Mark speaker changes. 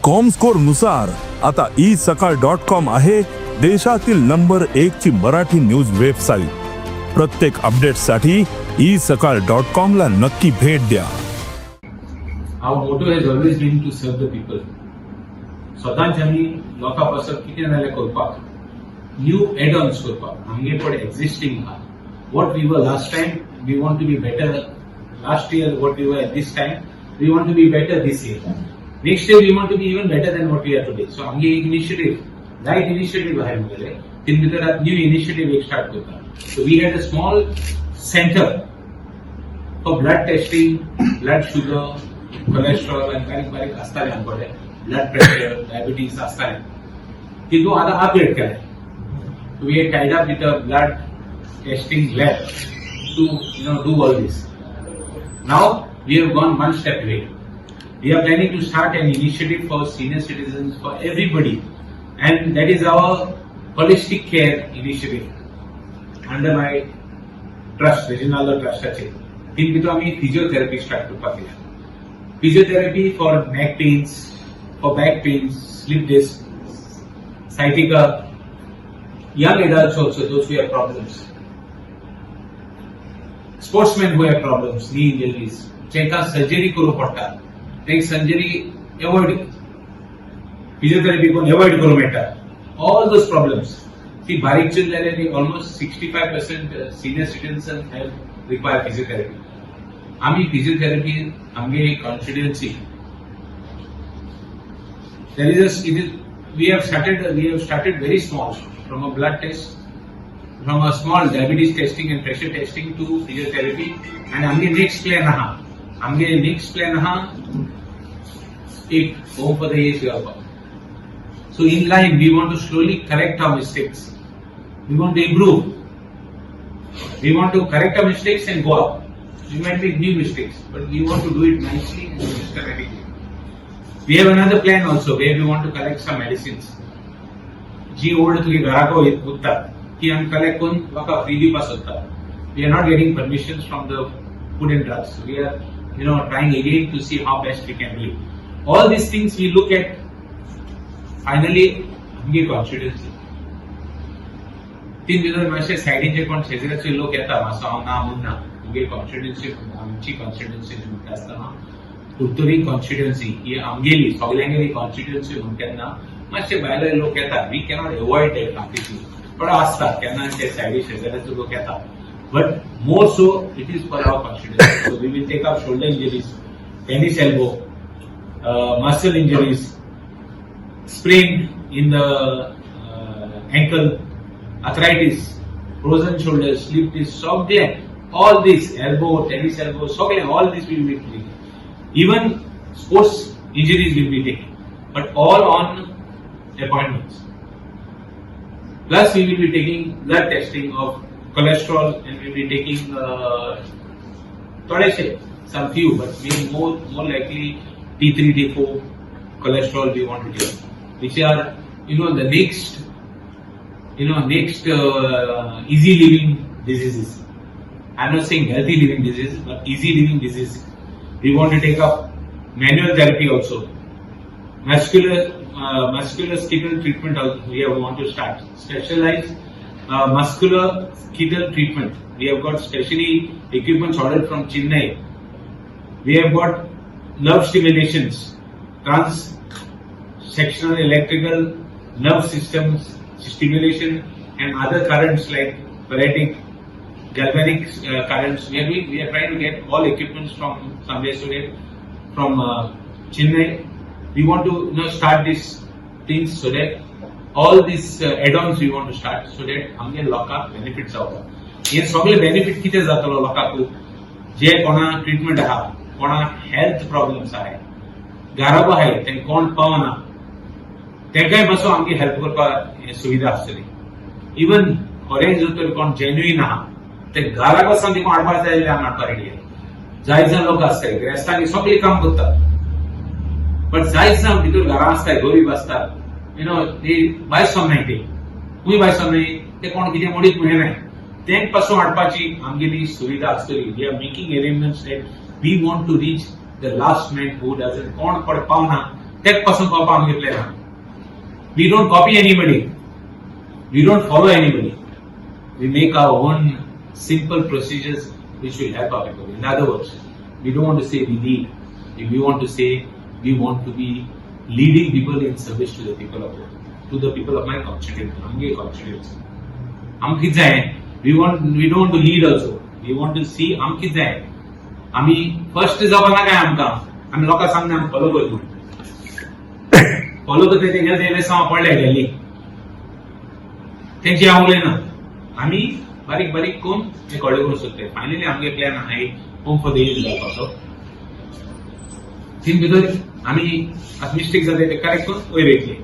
Speaker 1: Comscore नुसार आता E सकाळ डॉट कॉम आहे देशातील नंबर एक ची मराठी न्यूज वेबसाईट. प्रत्येक अपडेटसाठी ई सकाळ डॉट कॉम ला नक्की भेट द्या.
Speaker 2: Our motto has always been to serve the people. सदांच आमी लोकां पासत कितें जाल्यार करपाक, न्यू एड ऑन्स करपाक. आमगे पळय एक्झिस्टींग आहा, what we were last time, we want to be better. Last year, what we were at this time, we want to be better this year. Next year, we want to be even better than what we are today. So आमगे एक initiative, right initiative आहाय मुगेले. तीन भितर आतां new initiative एक start करता. So we had a small center for blood testing, blood sugar, cholesterol आनी बारीक बारीक आसताले आमकडे, ब्लड प्रेशर, डायबिटीज आसताले. तितून आतां अपग्रेड केलें. We had tied up with a blood testing lab to do all this. Now we have gone one step away. We are planning to start an initiative for senior citizens, for everybody, and that is our holistic care initiative under my trust, Reginaldo ट्रस्टाचे. तीन भितर आमी physiotherapy start करपाक केल्या. Physiotherapy for neck pains, for back pains, slip disc, sciatica, young adults also, those who have problems, sportsmen who have problems, knee injuries, जांकां surgery करूंक पडटा तांकां surgery avoid, physiotherapy करून एवॉयड करूंक मेळटा ऑल those problems. ती बारीकचे जाल्यार ती almost 65% senior citizen have require physiotherapy. आमी फिजिओथेरपी आमगे constituency, there is a it is we have started very small, from a blood test, from a small diabetes testing and pressure testing to physiotherapy. And आमगे next plan आहा, आमगे next plan आहा एक home for the age घालपाक. So in line, we want to slowly correct our mistakes. We want to improve. We want to correct our mistakes and go up. We might make new mistakes, but we want to do it nicely and systematically. We have another plan also where we want to collect some medicines. Ji old तुगे घराको उरतात ती आमी collect करून लोकांक free दिवपाक सोदता. We are not getting permissions from the food and drugs. We are trying again to see how best we can do it. All these things we look at. Finally, आमगे constituency तीन भितर मातशे सायडीचे कोण शेजराचे लोक येता, मातसो हांव ना म्हूण ना. आमगे कॉन्स्टिट्युन्सी, आमची कॉन्स्टिट्युन्सी म्हणटा आसतना कुडतरी कॉन्स्टिट्युन्सी ही आमगेली सगल्यांगेली कॉन्स्टिट्युन्सी म्हूण तेन्ना मातशे भायले लोक येतात. We cannot avoid that completely. थोडो आसता केन्ना ते सायडी शेजाऱ्याचे लोक येतात, but more so it is for our constituency. So we will take up shoulder injuries, tennis elbow, muscle injuries, sprain in the ankle, arthritis, frozen shoulder, slip disc, सगळे, all this, elbow, tennis elbow, सगळे, all this we will be taking. Even sports injuries will be taken, but all on appointments. Plus, we will be taking blood testing of cholesterol and we will be taking थोडेशे, some few, but we more likely T3, T4, cholesterol we want to take, which are the next easy living diseases. I'm not saying healthy living diseases, but easy living disease. We want to take up manual therapy also. Muscular skeletal treatment also we have want to start. Specialized muscular skeletal treatment. We have got specially equipments ordered from Chennai. We have got nerve stimulations, trans sectional electrical nerve systems stimulation and other currents like paretic, galvanic currents. We are trying to get all equipments from somewhere, so that from Chennai. We want to start these things so that all these add-ons we want to start so that आमगे लोकांक benefit जावपा. हे सगळे benefit कितें जातलो लोकांक, जे कोणा treatment आहा, कोणा हेल्थ प्रॉब्लम्स आहाय, घराबो आहाय, ते कोण पावना, तेकाय पासून आमगे हेल्प करपाक हे सुविधा आसतली. इवन खरें जर तर कोण जेन्युइन आहा, ते घराक वचून तिका हाडपाक जाय जाल्यार आमी हाडपाक रेडी आहा. जायत जाण लोक आसताय, ग्रेस्तांनी सगळीं काम करतात, बट जायत जाण भितर घरां आसताय, गरीब आसतात, you know ते भायर सरनाय, ते खंय भायर सरनाय, ते कोण कितें मोडीत म्हणनाय. तेंक पासून हाडपाची आमगेली सुविधा आसतली. We are making arrangements that we want to reach the last man who doesn't, कोण पड पावना. तेक पासून पावपा आमगे प्लॅन आहा. We don't copy anybody, we don't follow anybody. We make our own simple procedures which will help our people. In other words, we don't want to say we lead. We want to say we want to be leading people in service to the people of my constituency. आमगे constituency. आमकां कितें जाय, we don't want to lead also. We want to see आमकां कितें जाय. आमी first जावपा नाका आमकां. आमी लोकांक सांगना आमी फॉलो करता म्हणून. फॉलो करता तेंगे ते वेसांव पडले गेल्ली तेंची हांव उलयना. आमी बारीक बारीक करून हे कडेन करूंक सोदताय. फायनली आमगे प्लॅन आहा एक होम फॉर the as घालपाचो. तीन भितर आमी आतां मिस्टेक जाता ते करेक्ट करून वयर वयतले.